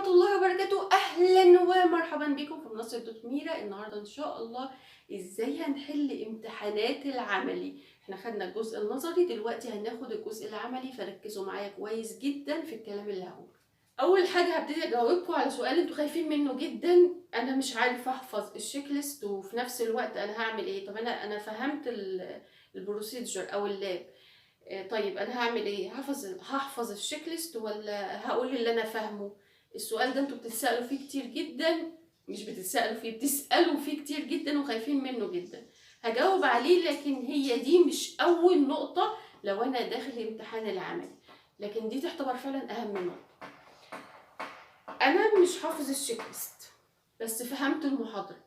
ورحمة الله وبركاته. أهلا ومرحبا بكم في منصة دوت ميرا. النهاردة إن شاء الله إزاي هنحل امتحانات العملي. احنا خدنا الجزء النظري، دلوقتي هناخد الجزء العملي، فركزوا معايا كويس جدا في الكلام اللي هقوله. أول حاجة هبتدي أجاوبكم على سؤال انتوا خايفين منه جدا، أنا مش عارفة أحفظ ال checklist وفي نفس الوقت أنا هعمل إيه؟ طب أنا فهمت ال procedure أو ال lab، طيب انا هعمل ايه؟ هحفظ ال checklist ولا هقول اللي انا فاهمه؟ السؤال ده انتوا بتتسالوا فيه كتير جدا، مش بتتسالوا فيه، بتسالوا فيه كتير جدا وخايفين منه جدا. هجاوب عليه، لكن هي دي مش اول نقطة لو انا داخل الامتحان العملي، لكن دي تعتبر فعلا اهم نقطة. انا مش حافظ ال checklist بس فهمت المحاضرة.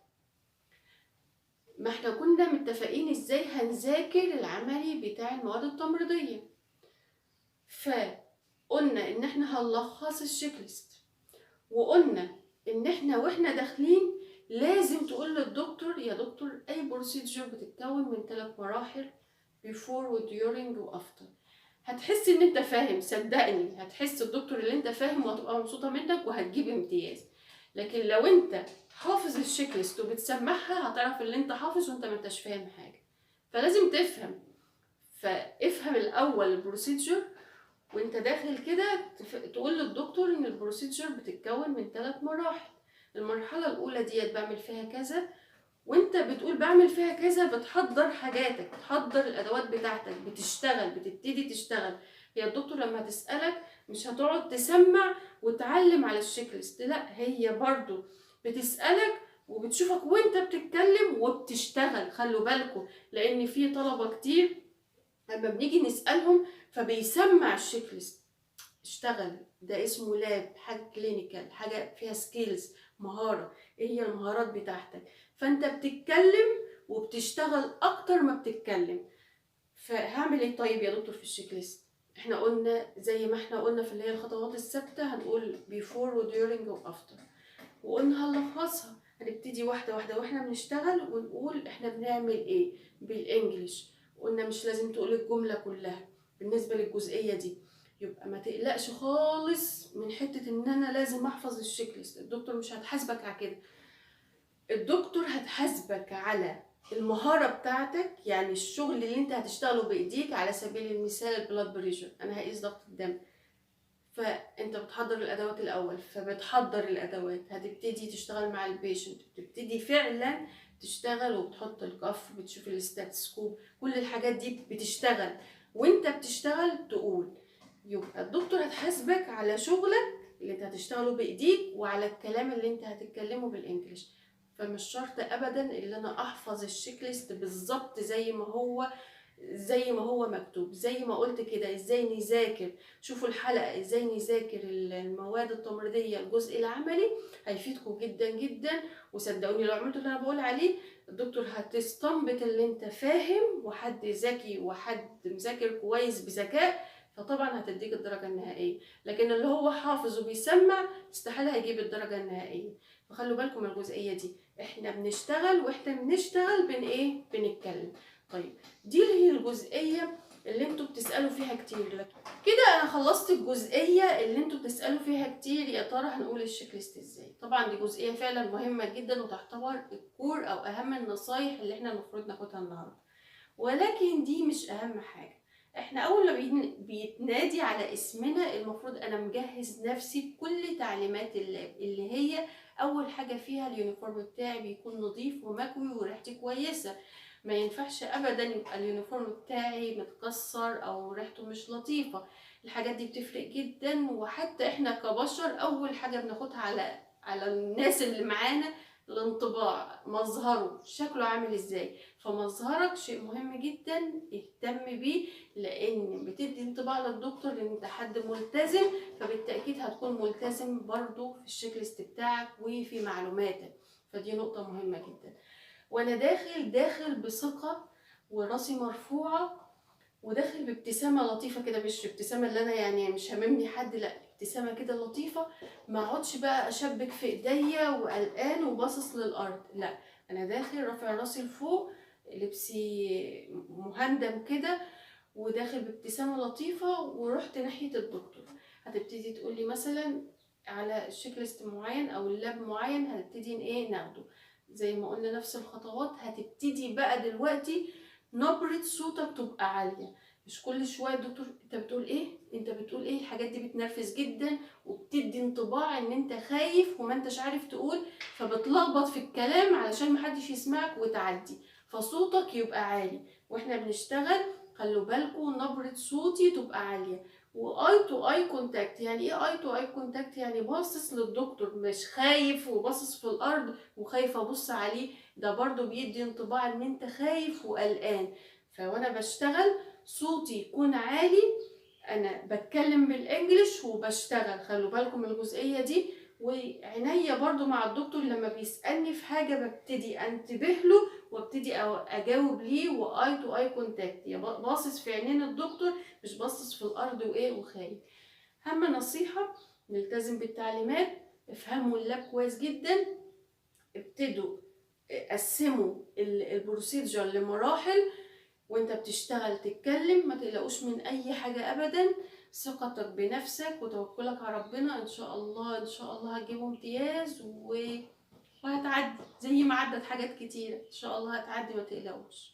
ما احنا كنا متفقين ازاي هنذاكر العملي بتاع المواد التمريضية، فقلنا ان احنا هنلخص ال checklist، وقلنا ان احنا واحنا داخلين لازم تقول للدكتور يا دكتور اي procedure بتتكون من 3 مراحل، before و during و after. هتحس ان انت فاهم، صدقني هتحس الدكتور اللي انت فاهم وهتبقى مبسوطة منك وهتجيب امتياز. لكن لو انت حافظ ال checklist وبتسمعها هتعرف اللي انت حافظ وانت ما انتش فاهم حاجة. فلازم تفهم، فافهم الاول ال procedure وانت داخل كده تقول للدكتور ان ال procedure بتتكون من 3 مراحل. المرحلة الاولى ديت بعمل فيها كذا، وانت بتقول بعمل فيها كذا بتحضر حاجاتك، بتحضر الادوات بتاعتك، بتشتغل، بتبتدي تشتغل. هي الدكتور لما هتسألك مش هتقعد تسمع وتعلم على ال checklist، لا هي برضو بتسألك وبتشوفك وانت بتتكلم وبتشتغل. خلوا بالكم، لان في طلبة كتير لما بنيجي نسألهم فبيسمع ال checklist. اشتغل، ده اسمه lab، حاجة clinical، حاجة فيها skills، مهارة. ايه هي المهارات بتاعتك؟ فانت بتتكلم وبتشتغل اكتر ما بتتكلم. فهعمل ايه طيب يا دكتور في ال checklist؟ احنا قلنا زي ما احنا قلنا في اللي هي الخطوات الثابتة، هنقول before و during و after، وقلنا هنلخصها، هنبتدي واحدة واحدة واحنا بنشتغل ونقول احنا بنعمل ايه بال English. قلنا مش لازم تقول الجملة كلها بالنسبة للجزئيه دي، يبقى ما تقلقش خالص من حتة ان انا لازم احفظ ال checklist. الدكتور مش هتحاسبك على كده، الدكتور هتحاسبك على المهارة بتاعتك، يعني الشغل اللي انت هتشتغله بايديك. على سبيل المثال ال blood pressure، انا هقيس ضغط الدم، فانت بتحضر الادوات الاول، فبتحضر الادوات، هتبتدي تشتغل مع ال patient، بتبتدي فعلا تشتغل وبتحط ال cuff، بتشوف ال stethoscope، كل الحاجات دي بتشتغل وانت بتشتغل تقول. يبقى الدكتور هتحاسبك على شغلك اللي انت هتشتغله بايديك وعلى الكلام اللي انت هتتكلمه بال English. فمش شرط ابدا ان انا احفظ ال checklist بالظبط زي ما هو مكتوب. زي ما قلت كده ازاي نذاكر، شوفوا الحلقة ازاي نذاكر المواد التمريضيه الجزء العملي، هيفيدكم جدا جدا. وصدقوني لو عملتوا اللي انا بقول عليه الدكتور هتستنبط اللي انت فاهم، وحد ذكي وحد مذاكر كويس بذكاء، فطبعا هتديك الدرجة النهائية. لكن اللي هو حافظ وبيسمع استحالة هيجيب الدرجة النهائية. فخلوا بالكم من الجزئية دي، احنا بنشتغل واحنا بنشتغل بن ايه؟ بنتكلم. طيب دي اللي هي الجزئية اللي انتوا بتسالوا فيها كتير. لكن كده انا خلصت الجزئية اللي انتوا بتسالوا فيها كتير، يا ترى هنقول ال checklist ازاي؟ طبعا دي جزئية فعلا مهمة جدا وتعتبر ال core او اهم النصايح اللي احنا المفروض ناخدها النهارده، ولكن دي مش اهم حاجة. احنا اول ما بيتنادي على اسمنا المفروض انا مجهز نفسي بكل تعليمات ال lab، اللي هي اول حاجة فيها ال uniform بتاعي بيكون نظيف ومكوي وريحتي كويسة. ما ينفعش ابدا يبقى ال uniform بتاعي متكسر او ريحته مش لطيفة، الحاجات دي بتفرق جدا. وحتى احنا كبشر اول حاجة بناخدها على الناس اللي معانا الانطباع، مظهره، شكله عامل ازاي. فمظهرك شيء مهم جدا، اهتم بيه، لان بتدي انطباع للدكتور ان انت حد ملتزم، فبالتاكيد هتكون ملتزم برضو في ال checklist بتاعك وفي معلوماتك. فدي نقطة مهمة جدا. وانا داخل بثقة وراسي مرفوعة، وداخل بابتسامة لطيفة كده، مش ابتسامة اللي انا يعني مش هاممني حد، لا ابتسامة كده لطيفة، ما اقعدش بقى اشبك في ايديا وقلقان وباصص للارض، لا انا داخل رافع راسي لفوق، لبسي مهندم كده، وداخل بابتسامة لطيفة، ورحت ناحية الدكتور. هتبتدي تقولي مثلا على checklist معين او ال lab معين هنبتدي ايه ناخده. زي ما قلنا نفس الخطوات. هتبتدي بقى دلوقتي نبرة صوتك تبقى عالية، مش كل شوية الدكتور انت بتقول ايه، انت بتقول ايه. الحاجات دي بتنرفز جدا وبتدي انطباع ان انت خايف وما انتش عارف تقول، فبتلخبط في الكلام علشان محدش يسمعك وتعدي، فصوتك يبقى عالي. واحنا بنشتغل خلوا بالكم نبرة صوتي تبقى عالية. و eye to eye contact. يعني ايه eye to eye contact؟ يعني باصص للدكتور، مش خايف وباصص في الارض وخايف ابص عليه، ده برضو بيدي انطباع ان انت خايف وقلقان. فوانا بشتغل صوتي يكون عالي، انا بتكلم بال English وبشتغل، خلوا بالكم من الجزئية دي. وعينيا برضو مع الدكتور لما بيسالني في حاجة ببتدي انتبه له وابتدي اجاوب ليه، و eye to eye contact، يا باصص في عينين الدكتور مش باصص في الارض وايه وخايف. اهم نصيحة، نلتزم بالتعليمات، افهموا ال lab كويس جدا، ابتدوا قسموا ال procedure لمراحل، وانت بتشتغل تتكلم، ما تقلقوش من اي حاجة ابدا. ثقتك بنفسك وتوكلك على ربنا، ان شاء الله ان شاء الله هتجيبوا امتياز وهتعدي زي ما عدت حاجات كتيرة، ان شاء الله هتعدي، ما تقلقوش.